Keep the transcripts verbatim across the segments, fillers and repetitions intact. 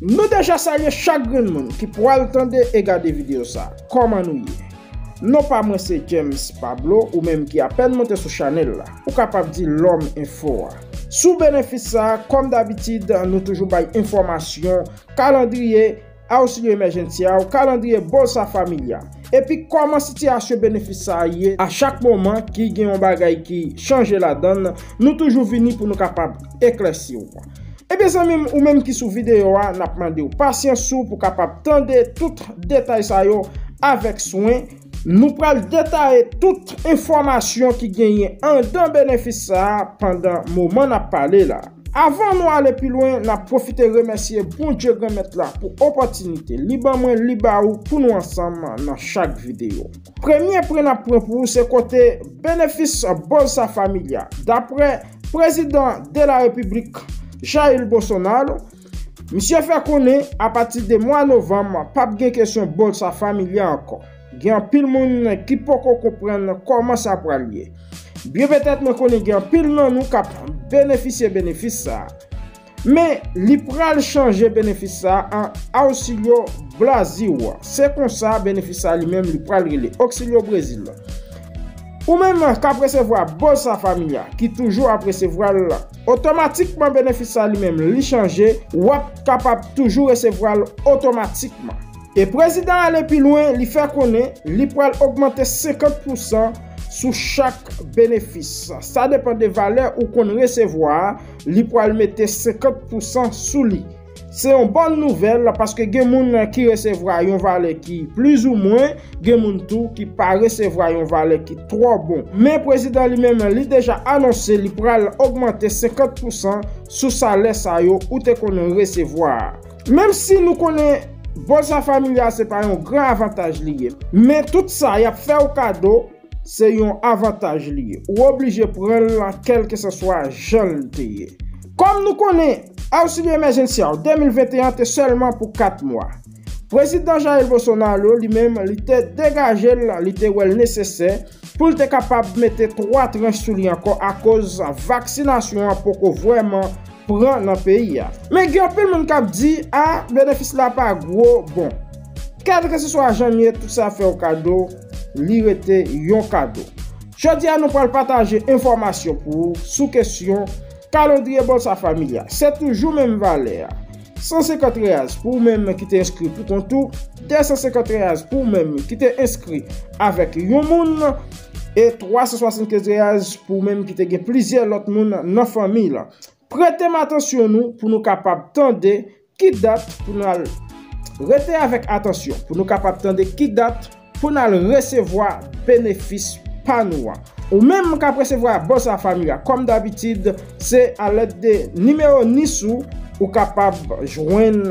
Nou deja salye chak grenn moun ki pral tande e gade videyo sa. Kòman nou ye? Non pa mwen se James Pablo, ou menm ki apèn monte sou chanèl la. Ou kapab di Lòm Enfo a. Sou benefis sa, kòm dabitid, nou toujou bay enfòmasyon, kalandriye, auxílio emergencial, kalandriye Bolsa Família. Epi kòman sitiyasyon benefis sa a ye a chak moman ki gen yon bagay ki chanje ladan l, nou toujou vini pou nou kapab eklèsi w. Ebyen zanmi m, ou menm ki sou videyo a, n ap mande w pasyans ou pou kapab tande tout detay sa yo avèk swen. Nou pral detaye tout enfòmasyon ki genyen anndan benefis sa a pandan moman n ap pale la. Avan nou ale pi lwen, n ap pwofite remèsye Bondye Granmèt la pou opòtinite li ban mwen, li ba ou pou nou ansanm nan chak videyo. Premye pwen n ap pran pou ou se kote benefis Bolsa Família. Daprè prezidan de la repiblik Jair Bolsonaro, misye fè konnen apati de mwa novanm p ap gen kesyon Bolsa Família ankò. Gen anpil moun ki poko konprann kòman sa pral ye. Byen petèt mwen konnen gen anpil nan nou k ap benefisye benefis sa a. Men li pral chanje benefis sa a an Auxílio Brasil. Se konsa benefis sa a li menm li pral rele, Auxílio Brasil. Ou menm k ap resevwa Bolsa Família, ki toujou ap resevwa l, otomatikman benefis sa a li menm li chanje, w ap kapab toujou resevwa l otomatikman. E prezidan ale pi lwen, li fè konnen li pral ogmante senkant pousan sou chak benefis. Sa depann de valè ou konn resevwa a, li pral mete senkant pousan sou li. Se yon bòn nouvèl paske gen moun ki resevwa yon valè ki plizoumwen, gen moun tou ki pa resevwa yon valè ki twò bon. Men prezidan li menm, li deja anonse li pral ogmante senkant pousan sou salè sa yo ou te konn resevwa a. Menm si nou konnen Bolsa Família se pa yon gran avantaj li ye, men tout sa y ap fè w kado, se yon avantaj li ye. Ou oblije pran l kèlkeswa jan l te ye. Kòm nou konnen, Auxílio Emergencial de mil venteyen te sèlman pou kat mwa. Prezidan Jair Bolsonaro li menm, li te degaje l, li te wè l nesesè pou l te kapab mete twa tranch sou li ankò akoz vaksinasyon an poko vrèman pran nan peyi a. Men gen anpil moun k ap di, a, benefis la pa gwo. Bon, kèlkeswa jan l ye, tout sa fè w kado, li rete yon kado. Jodi a, nou pral pataje enfòmasyon pou ou sou kesyon kalandriye Bolsa Família. Se toujou menm valè a. San senkant reais pou ou menm ki te enskri pou kont ou, de san senkant reais pou ou menm ki te enskri avèk yon moun, e twa san swasannkenz reais pou ou menm ki te gen plizyè lòt moun nan fanmi w. Prete m atansyon nou pou nou kapab tande ki dat pou n al, rete avèk atansyon pou nou kapab tande ki dat pou n al resevwa benefis pa nou an. Ou menm k ap resevwa Bolsa Família, kòm dabitid, se alèd de nimewo nis ou, ou kapab jwenn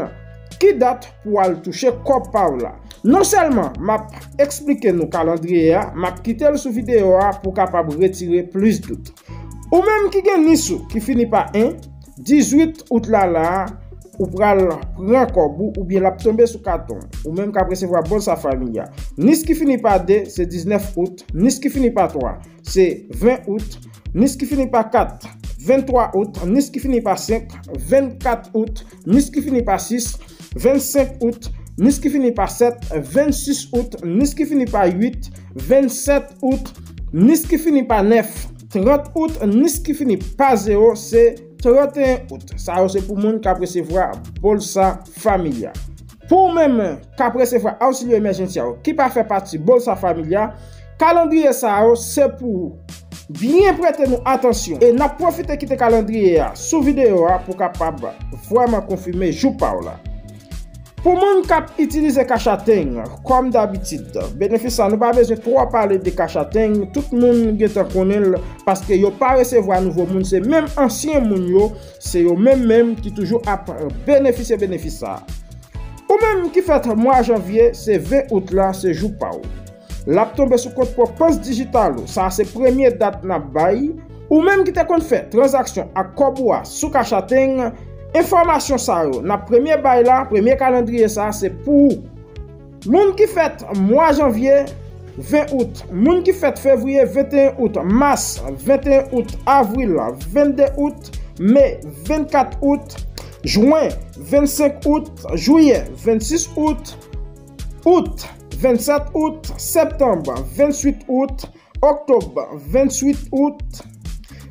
ki dat pou w al touche kòb pa w la. Non sèlman m ap eksplike nou kalandriye a, m ap kite l sou videyo a pou w kapab retire plis dout. Ou menm ki gen nis ou ki fini pa en, dizuit out la la a, ou pral pran kòb ou oubyen l ap tonbe sou katon w. Ou menm k ap resevwa Bolsa Família. Nis ki fini pa de, se diznèf out. Nis ki fini pa twa, se ven out. Nis ki fini pa kat, venntwa out. Nis ki fini pa senk, vennkat out. Nis ki fini pa sis, vennsenk out. Nis ki fini pa sèt, vennsis out. Nis ki fini pa uit, vennsèt out. Nis ki fini pa nèf, trant out. Nis ki fini pa zewo, se tranteyen out. Sa yo se pou moun k ap resevwa Bolsa Família. Pou ou menm k ap resevwa Auxílio Emergencial ki pa fè pati Bolsa Família, kalandriye sa yo se pou ou. Byen prete nou atansyon e n ap pwofite kite kalandriye a sou videyo a pou w kapab vrèman konfime jou pa w la. Pou moun k ap itilize Caixa Tem, kòm dabitid, benefis sa nou pa bezwen twò pale de Caixa Tem, tout moun gentan konnen l paske yo pa resevwa nouvo moun, se menm ansyen moun yo, se yo menm menm ki toujou ap benefisye benefis sa. Ou menm ki fèt mwa janvye, se ven out la, se jou pa w. L ap tonbe sou kont pwòp pans dijital ou. Sa a se premye dat n ap bay. Ou menm ki te konn fè tranzaksyon ak kòb ou a sou Caixa Tem, enfòmasyon sa yo n ap premye bay la, premye kalandriye sa a se pou ou. Moun ki fèt mwa janvye, ven out. Moun ki fèt fevriye, venteyen out. Mas, venteyen out. Avril, vennde out. Me, vennkat out. Jwen, vennsenk out. Jiyè, vennsis out. Out, vennsèt out. Septanm, vennwit out. Oktob, vennwit out.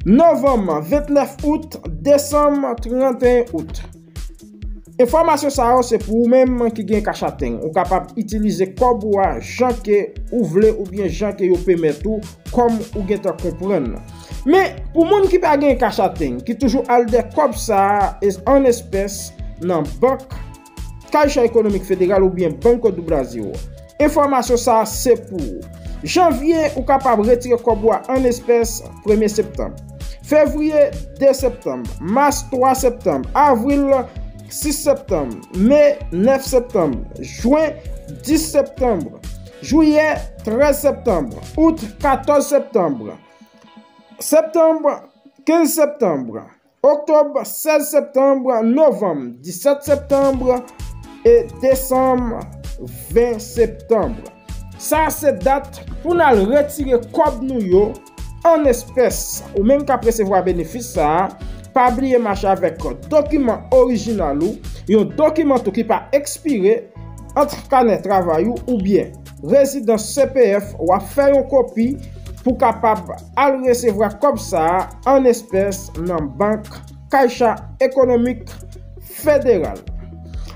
Novanm, vennèf out. Desanm, trannteyen out. Enfòmasyon sa yo se pou ou menm ki gen Cash Aten. Ou kapab itilize kòb ou a jan ke ou vle oubyen jan ke yo pèmèt ou, kòm ou gentan konprann. Men, pou moun ki pa gen Cash Aten, ki toujou al dèyè kòb sa a an espès nan bank, Caixa Econômica Federal oubyen Banco do Brasil, enfòmasyon sa a se pou ou. Janvye, ou kapab retire kòb ou a an espès premye septanm. Fevriye, de septanm. Mas, twa septanm. Avril, sis septanm. Me, nèf septanm. Jen, dis septanm. Jiyè, trèz septanm. Out, katòz septanm. Septanm, kenz septanm. Oktob, sèz septanm. Novanm, disèt septanm. E desanm, ven septanm. Sa a se dat pou n al retire kòb nou yo an espès. Ou menm k ap resevwa benefis sa a, pa bliye mache avèk dokiman orijinal ou, yon dokiman tou ki pa ekspire, ant kanè travay ou oubyen rezidans C P F, w ap fè yon kopi pou kapab al resevwa kòb sa a an espès nan bank Caixa Econômica Federal.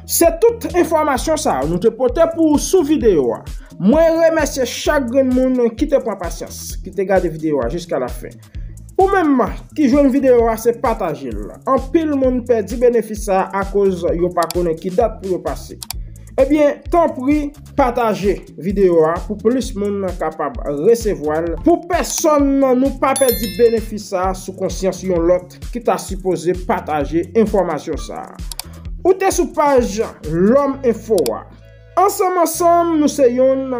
Se tout enfòmasyon sa a nou te pote pou ou sou videyo a. Mwen remèsye chak grenn moun ki te pran pasyans, ki te gade videyo a jiska lafen. Ou menm ki jwenn videyo a, se pataje l. Anpil moun pèdi benefis sa a akoz yo pa konnen ki dat pou yo pase. Ebyen, tanpri, pataje videyo a pou plis moun kapab resevwa l. Pou pèsonn nan nou pa pèdi benefis sa a sou konsyans yon lòt ki ta sipoze pataje enfòmasyon sa a. Ou te sou paj Lòm Enfo a. Ansanm ansanm, nou se yonn.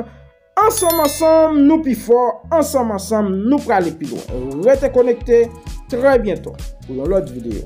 Ansanm ansanm, nou pi fò. Ansanm ansanm, nou prale pi lwen. Rete konekte. Trè byento pou yon lòt videyo.